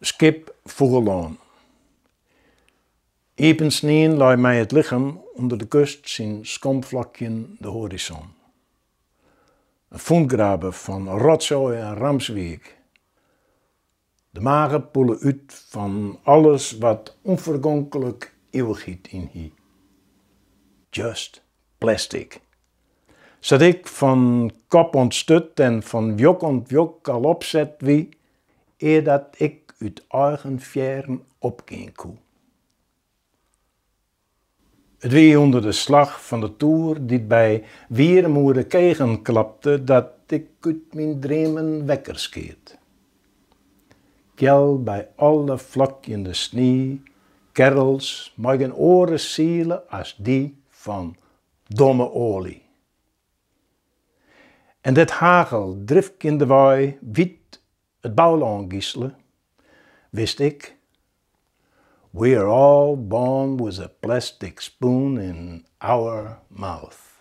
Skip Fûgellân. Iepen snien lei my it lichem ûnder de kust syn skomflokjen de hoarizon. In fûntgrabe fan rotsoai en rampswiek. De mage puolle út fan alles wat ûnfergonklik iuwichheid yn hie. Just plastic. Sa't ik fan kop oant sturt en fan wjok oant wjok al opset wie, eardat ik út eigen fearren opgean koe. It wie ûnder de slach fan de toer dy't by Wierum oer de kegen klapte dat ik út myn dreamen wekker skeat. Kjel by alle flokjende snie, kerrels mei gjin oare siele as dy fan domme oalje. En dêr't hagel drifkjendewei wyt it boulân gisele, wist ik, we are all born with a plastic spoon in our mouth.